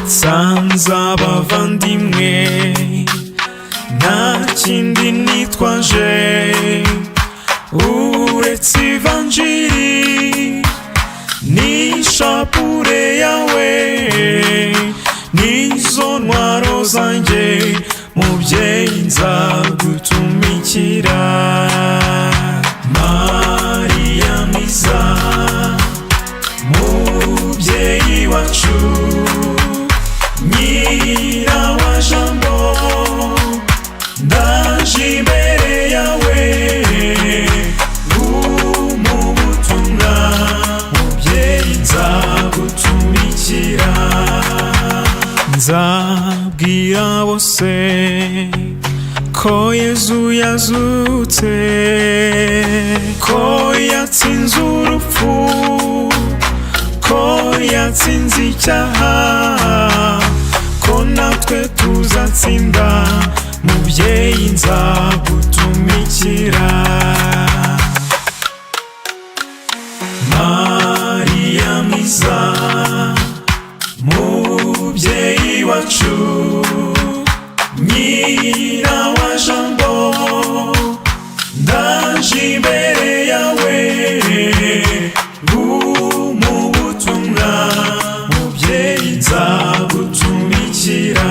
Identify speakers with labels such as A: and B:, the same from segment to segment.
A: Nsanze abavandimwe, nta kindi nitwaje uretse ivanjiri n'ishapure yawe, nizo ntwaro zanjye. Mubyeyi, nzagutumikira. Mariya mwiza, mubyeyi wacu, nyina wa Jambo, ndaje imbere yawe mu butumwa. Mubyeyi, nzagutumikira. Nzabwira bose ko Yezu yazutse, ko yatsinze urupfu, ko yatsinze icyaha, ko natwe tuzatsinda. Mubyeyi, nzagutumikira. Mariya mwiza, mubyeyi wacu, nyina wa Jambo, ndaje imbere yawe mu butumwa. Mubyeyi, nzagutumikira.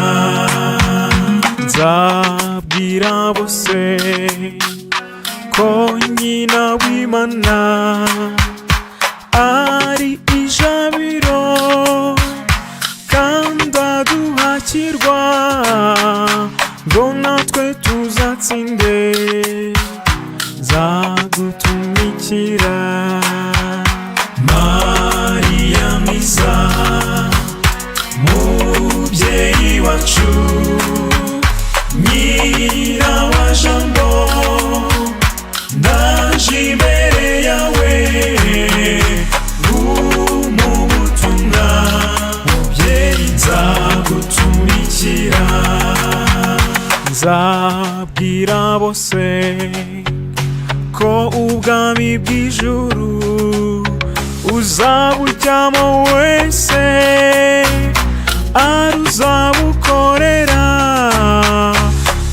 A: Nzabwira bose ko nyina w'Imana ari ijabiro kandi aduhakirwa ngo natwe tuzatsinde. Nzagutumikira. Mariya mwiza, mubyeyi wacu, nyina wa Jambo, ndaje imbere yawe mu butumwa. Mubyeyi, nzagutumikira. Nzabwira bose ko ubwami bw'ijuru uzabujyamo wese ari uzabukorera,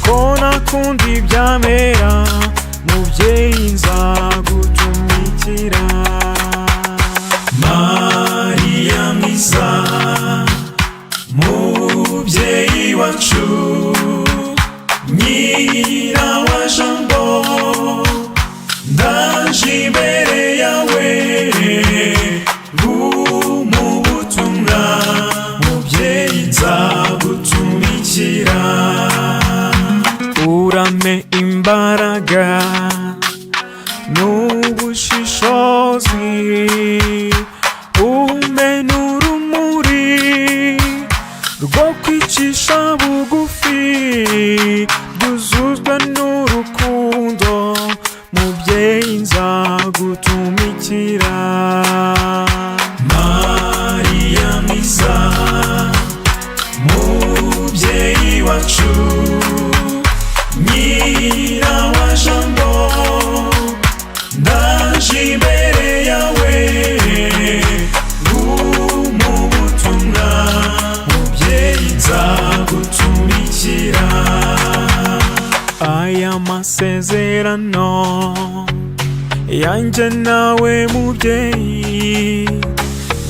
A: ko nakunda ibyamera. Mubyeyi, nzagutumikira. Mariya mwiza, mubyeyi wacu, nyina wa Jambo, ndaje imbere yawe mu butumwa. Mubyeyi, nzagutumikira. Urampe imbaraga n'ubushishozi, umpe n'urumuri rwo kwicisha bugufi, byuzuzwa n'urukundo. Mubyeyi, nzagutumikira. Mariya mwiza, mubyeyi wacu, nyina wa Jambo, ndaje imbere yawe mu butumwa. Mubyeyi, nzagutumikira. Aya masezerano yanjye nawe, mubyeyi,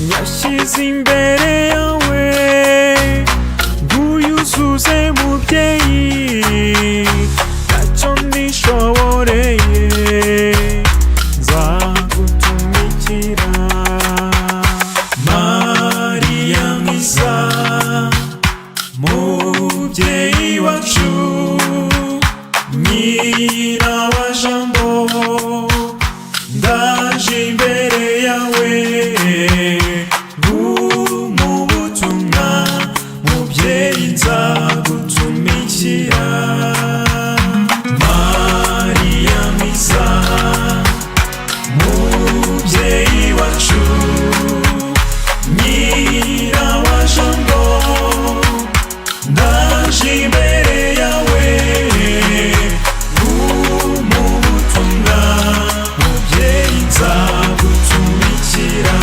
A: nyashyize imbere yawe nguyuzuze. Mubyeyi, ntacyo nishoboreye, nzagutumikira. Mariya mwiza, mubyeyi wacu, nyina wa Jambo, ndaje imbere yawe mu butumwa. Mubyeyi, nzagutumikira. Mariya mwiza, mubyeyi wacu, nyina wa Jambo, ndaje imbere yawe mu butumwa. Mubyeyi, nzagutumikira.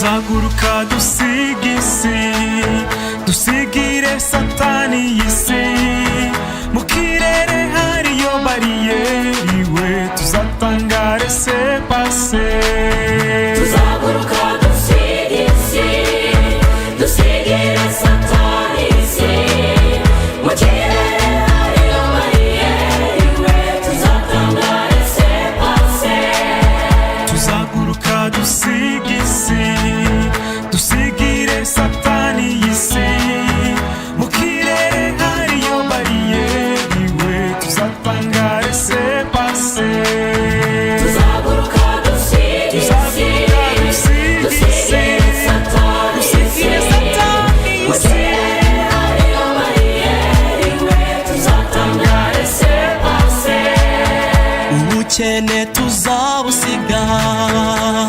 A: Tuzaguruka dusiga isi, dusigire Satani y'isi. Mu kirere hariyo bariyeri we, tuzatanga laissez-passer.
B: Tuzaguruka dusiga isi, dusigire Satani isi. Mu kirere hariyo bariyeri we, tuzatanga laissez-passer.
A: Tuzaguruka dusiga isi, dusigire Satani y'isi. Mu kirere hariyo bariyeri we, tuzatanga laissez-passer.
B: Tuzaguruka dusiga isi,
A: Tuzaguruka dusiga isi,
B: dusigire Satani isi.
A: Dusigire Satani
B: Mu
A: isi.
B: kirere hariyo bariyeri we, tuzatanga laissez-passer.
C: Ubukene tuzabusiga,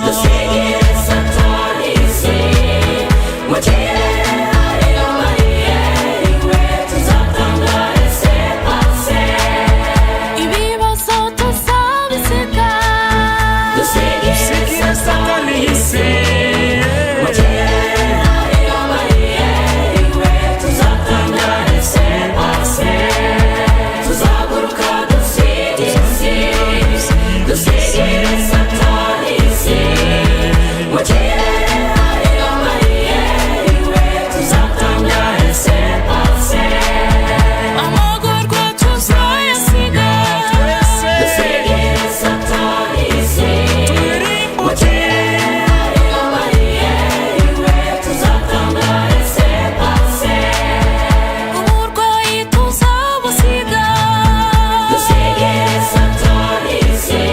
B: Dusigire Satani isi. Mu kirere hariyo bariyeri we, tuzatanga laissez-passer.
D: Ibibazo tuzabisiga,
B: Dusigire
A: Dusigire Satani y'isi.
B: Mu kirere hariyo bariyeri we, tuzatanga laissez-passer. Tuzaguruka dusiga isi, dusigire Satani isi. Mu kirere hariyo bariyeri we, tuzatanga laissez-passer.
D: Amagorwa tuzayasiga,
B: Dusigire Satani isi. Mu kirere hariyo bariyeri we, tuzatanga laissez-passer.
D: Uburwayi tuzabusiga,
B: Dusigire Satani isi.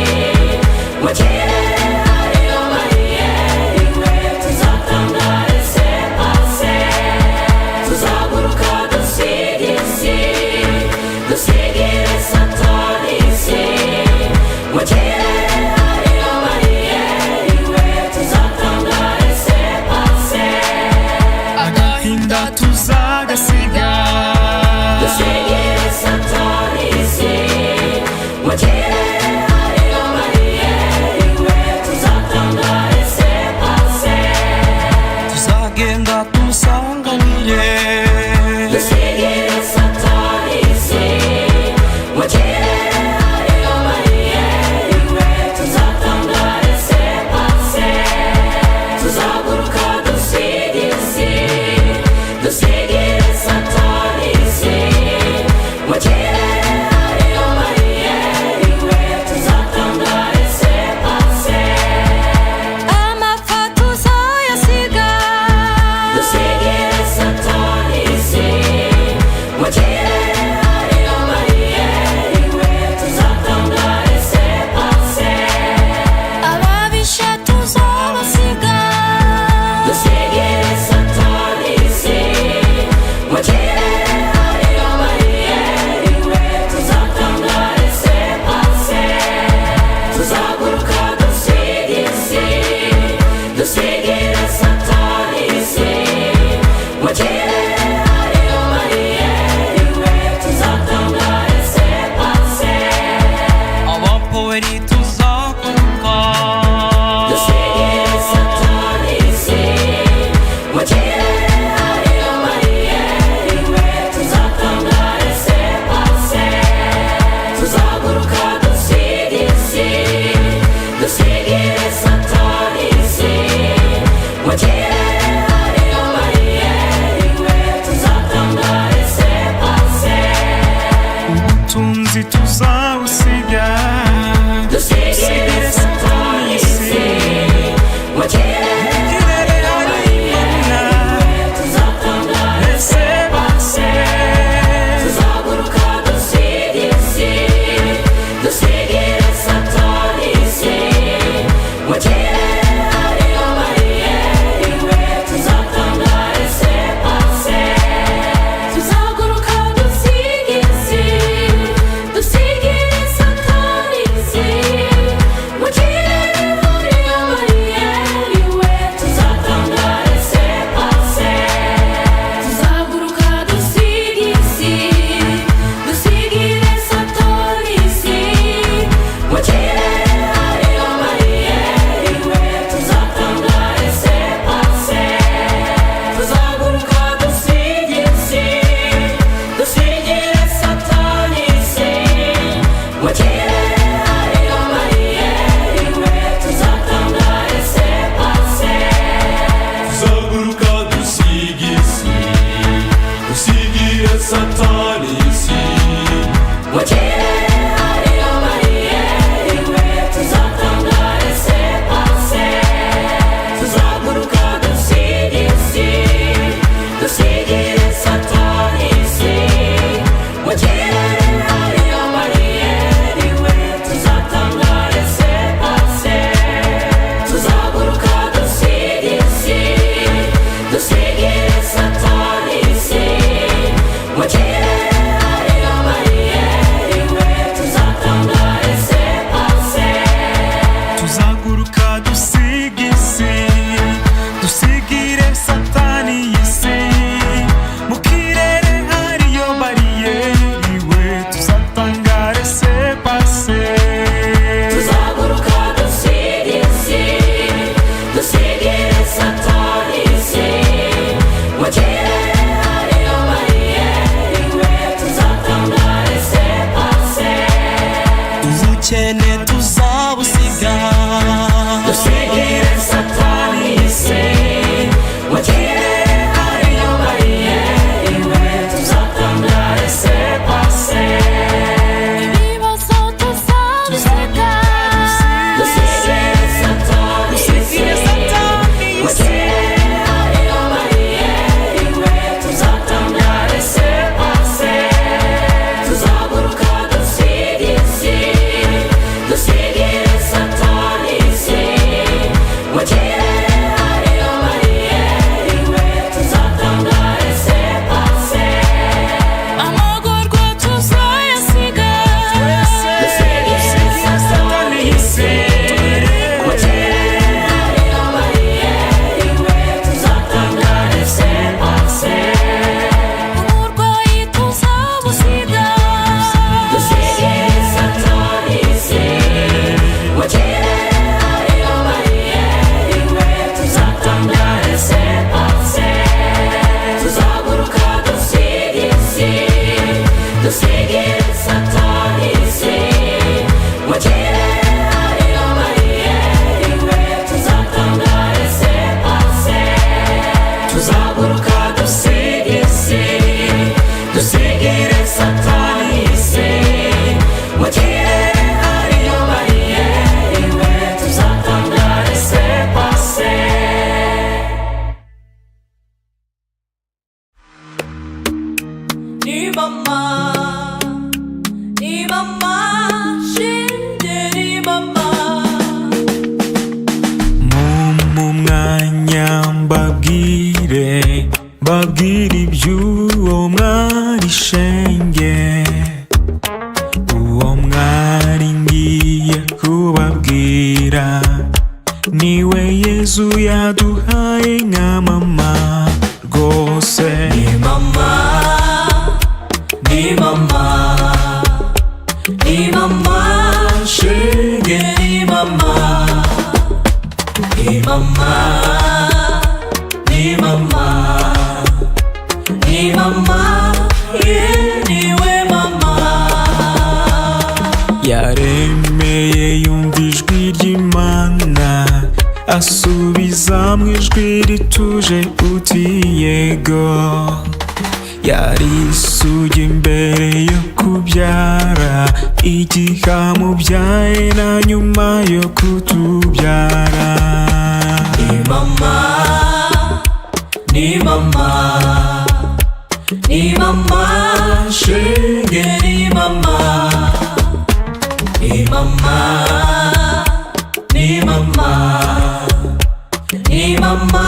B: Mu kirere hariyo bariyeri we, tuzatanga laissez-passer. Tuzaguruka dusiga isi, dusigire Satani isi. Mu kirere hariyo bariyeri we, tuzatanga laissez-passer.
A: Agahinda tuzagasiga,
B: Dusigire Satani isi. Mu kirere hariyo bariyeri we, tuzatanga laissez-passer.
C: Tuzagenda tumusanganire,
B: Dusigire Satani isi. Mu kirere hariyo bariyeri we, tuzatanga laissez-passer. Tuzaguruka dusiga isi, dusigire Satani isi. Mu kirere hariyo bariyeri we, tuzatanga laissez-passer.
D: Amapfa tuzayasiga,
B: Dusigire Satani isi. Mu kirere hariyo bariyeri we, tuzatanga laissez-passer.
D: Ababisha tuzabasiga,
B: Dusigire Satani isi. Mu kirere hariyo bariyeri we, tuzatanga laissez-passer. Tuzaguruka dusiga isi, dusigire Satani isi. Mu kirere hariyo bariyeri we, tuzatanga laissez-passer.
C: Abapoweri tuzaguruka,
B: Dusigire Satani isi. Mu kirere hariyo bariyeri we, tuzatanga laissez-passer. Tuzaguruka dusiga isi, dusigire Satani isi. Mu kirere hariyo bariyeri we, tuzatanga laissez-passer.
A: Ubutunzi tuzawusiga,
B: Dusigire Satani isi. Mu kirere
A: kirere hari Imana,
B: tuzatanga
A: laissez-passer.
B: Tuzaguruka dusiga isi, dusigire Satani isi. Mu kirere hariyo bariyeri we, tuzatanga laissez-passer.
D: Tuzaguruka dusiga isi, dusigire
A: Tuzaguruka dusiga isi, dusigire Satani isi. Mu kirere hariyo bariyeri we, tuzatanga laissez-passer.
B: Tuzaguruka dusiga isi, dusigire Satani isi. Mu kirere hariyo bariyeri we, tuzatanga laissez-passer.
C: Ubukene tuzabusiga,
B: Dusigire Satani isi. Mu kirere hariyo bariyeri we, tuzatanga laissez-passer.
D: Ibibazo tuzabisiga,
B: Dusigire Satani isi. Mu kirere hariyo bariyeri we, tuzatanga laissez-passer. Tuzaguruka dusiga isi, dusigire Satani isi. Mu kirere hariyo bariyeri we, tuzatanga laissez-passer.
D: Amagorwa tuzayasiga,
B: Dusigire Satani isi. Mu kirere hariyo bariyeri we, tuzatanga laissez-passer.
D: Uburwayi tuzabusiga,
B: Dusigire Satani isi. Mu kirere hariyo bariyeri we, tuzatanga laissez-passer. Tuzaguruka dusiga isi, dusigire Satani isi. Mu kirere hariyo bariyeri we, tuzatanga laissez-passer. Tuzaguruka dusiga isi, dusigire Satani isi. Mu kirere hariyo bariyeri we, tuzatanga laissez-passer.
D: Ni mama, ni mama, shinde ni mama.
A: Mu mwanya mbabwire, mbabwire iby'uwo mwari shenge. Uwo mwari ngiye kubabwira niwe Yezu yaduhaye nka mama rwose.
C: Ni mama, ni mama, ni mama shenge, ni mama, ni mama, ni mama, ni mama, yeah, niwe mama.
A: Yaremeye yumva ijwi ry'Imana, asubiza mu ijwi rituje uti yego. Yari isugi mbere yo kubyara, igihe amubyaye na nyuma yo kutubyara.
C: Ni mama, ni mama, ni mama shenge, ni mama, ni mama, ni mama, ni mama,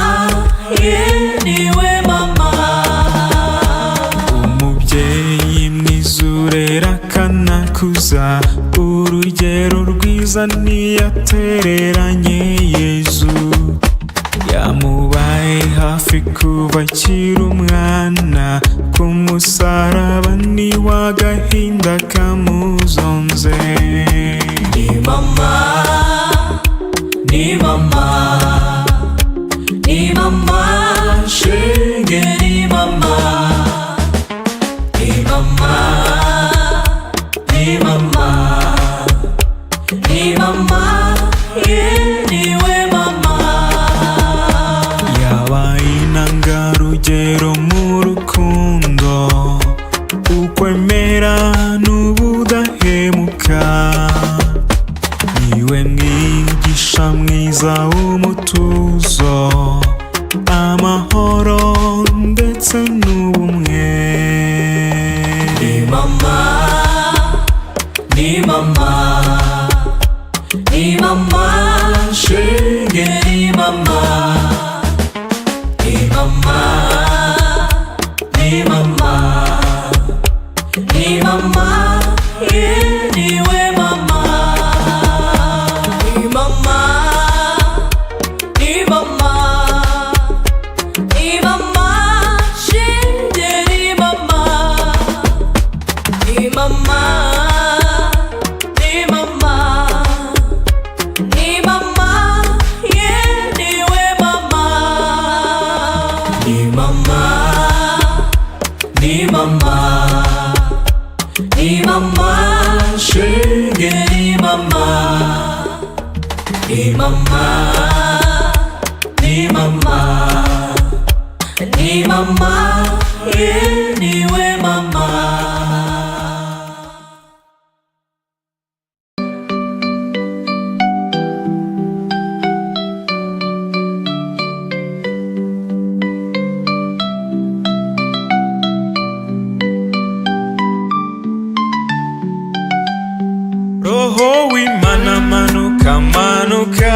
C: yeah, niwe mama.
A: Umubyeyi mwiza urera akanakuza, urugero rwiza ntiyatereranye Yezu. Yamubaye hafi kuva akiri umwana, ku musaraba niwe agahinda kamuzonze.
C: Ni mama, ni mama, ni mama shenge, ni mama, ni mama, ni mama, ni mama, yeah, niwe mama.
A: Yabaye intangarugero mu rukundo, ukwemera n'ubudahemuka. Niwe mwigisha mwiza w'umutuzo, amahoro ndetse n'ubumwe.
C: Ni mama, ni mama, ni mama shenge, ni mama, ni mama, ni mama, ni mama, yeah, niwe mama. Ni mama. Ni mama, ni mama, yeah, niwe mama.
A: Roho w'Imana manuka manuka,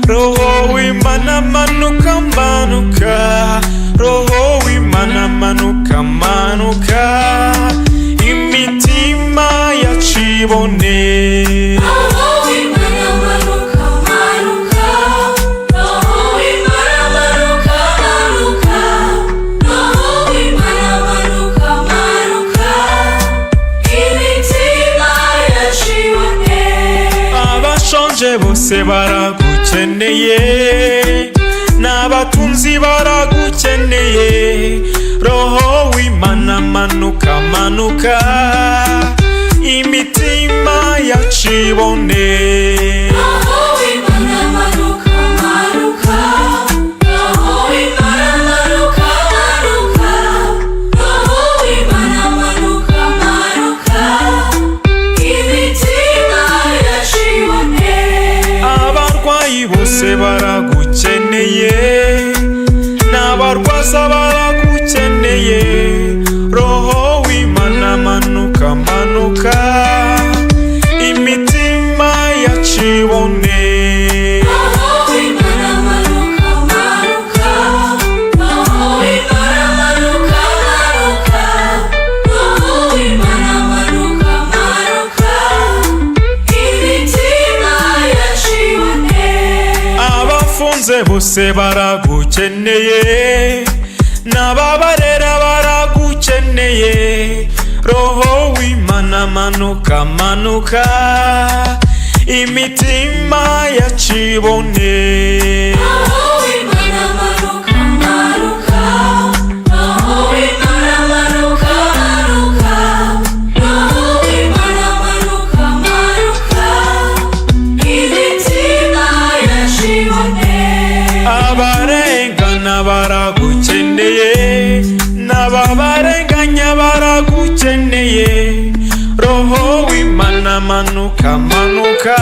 A: Roho w'Imana manuka manuka, Roho w'Imana manuka manuka, imitima yacibone.
B: Roho w'Imana manuka manuka, Roho w'Imana manuka manuka, Roho w'Imana manuka manuka, imitima yacibone.
A: Abashonje bose baragukeneye, n'abatunzi baragukeneye, Roho w'Imana manuka manuka, imitima yacibone.
B: Roho w'Imana manuka manuka, Roho w'Imana manuka manuka, Roho w'Imana manuka manuka, imitima yacibone.
A: Abarwayi bose baragukeneye, n'abarwaza baragukeneye, Roho w'Imana manuka manuka, imitima yacibone.
B: Roho w'Imana manuka manuka, Roho w'Imana manuka manuka, Roho w'Imana manuka manuka, imitima yacibone.
A: Abafunze bose baragukeneye, n'ababarera baragukeneye, Roho w'Imana manuka manuka, imitima yacibone.
B: Roho w'Imana manuka manuka, Roho w'Imana manuka manuka, Roho w'Imana manuka manuka, imitima yacibone.
A: Abarengana baragukeneye, n'ababarenganya baragukeneye, Roho w'Imana manuka manuka,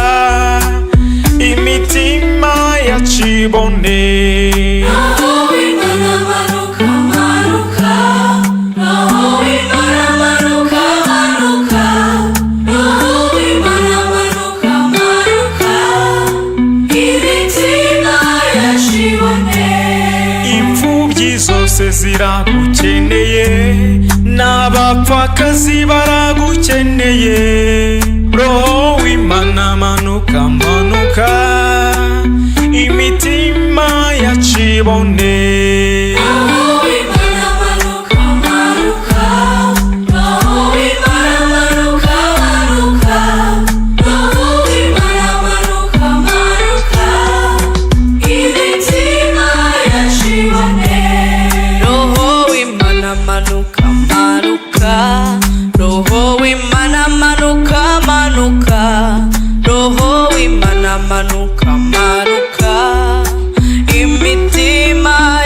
A: imitima yacibone.
B: Roho w'Imana manuka manuka, Roho w'Imana manuka manuka, Roho w'Imana manuka manuka, imitima yacibone.
A: Imfubyi zose ziragukeneye, n'abapfakazi baragukeneye, Roho w'Imana manuka manuka, imitima yacibone.
B: Roho w'Imana manuka manuka, Roho w'Imana manuka manuka, Roho w'Imana manuka manuka, imitima yacibone.
D: Roho w'Imana manuka manuka, Roho w'Imana manuka manuka, Roho w'Imana manuka manuka, imitima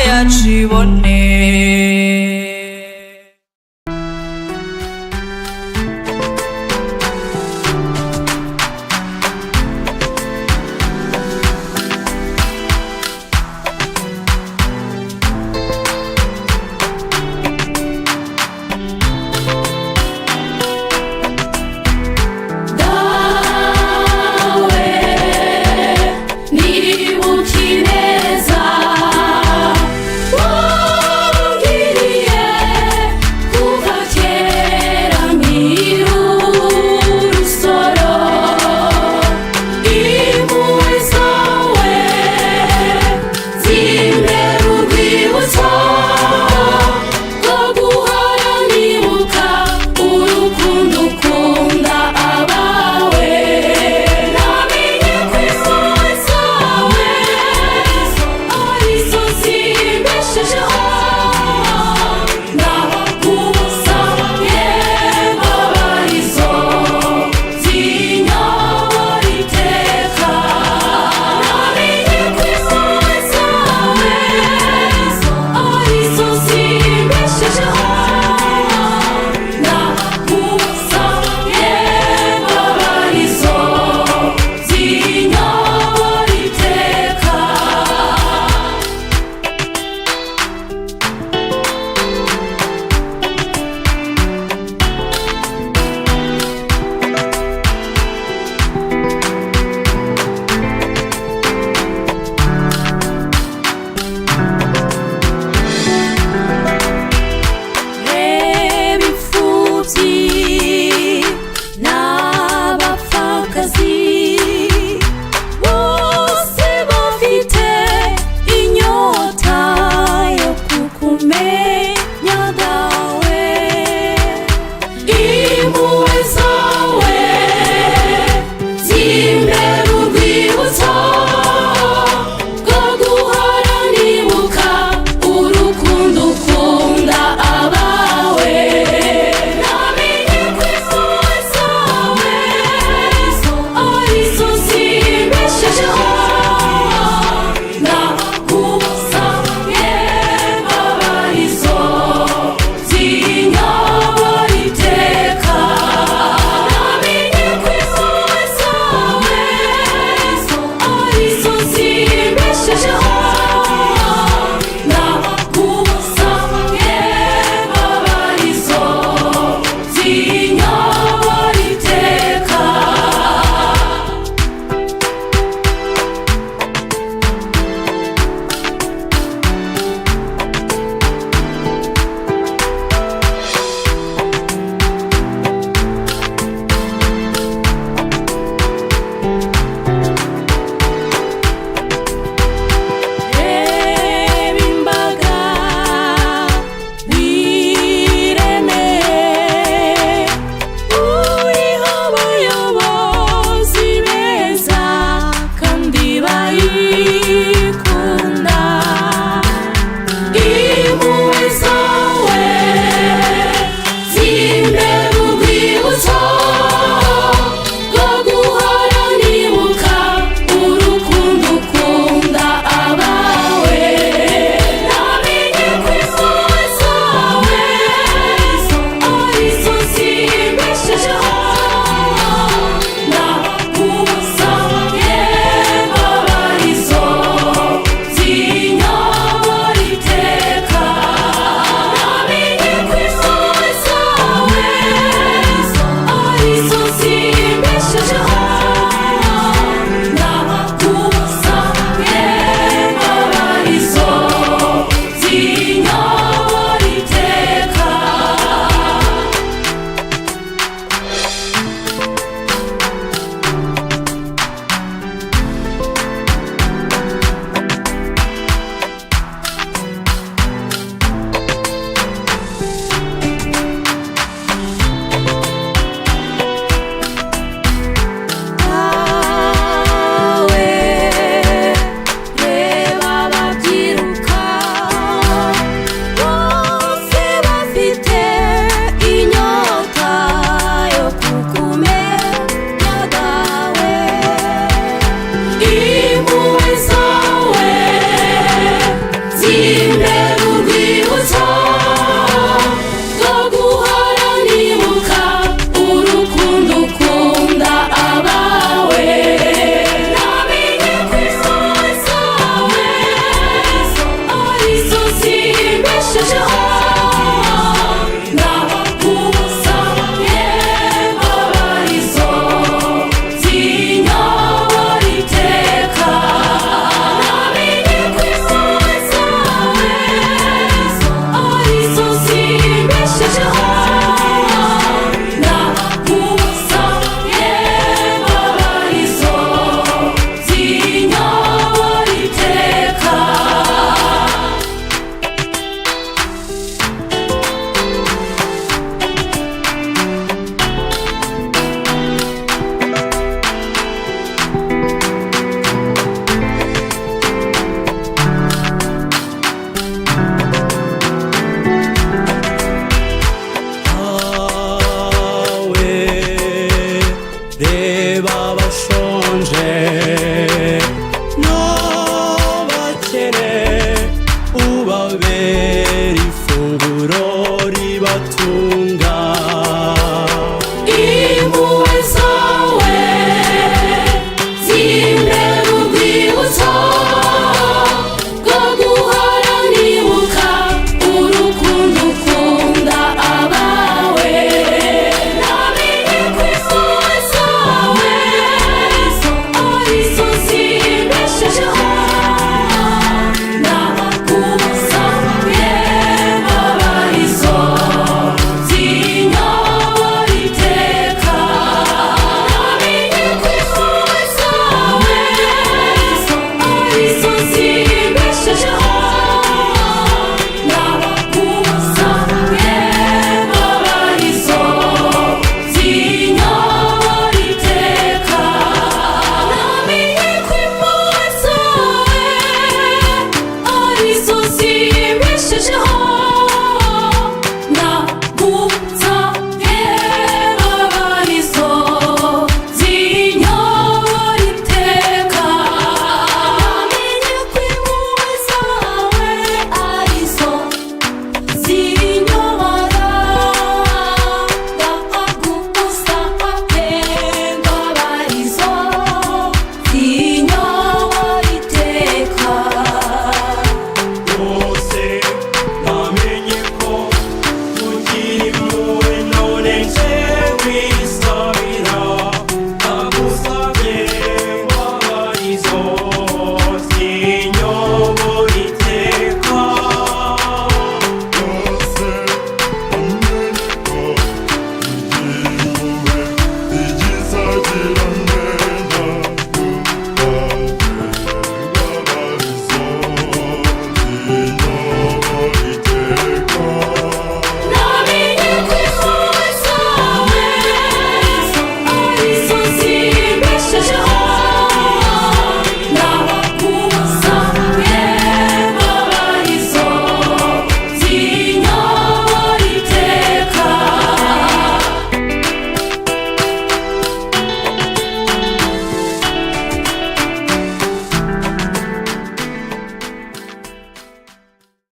B: Inzu nzimbeshejeho.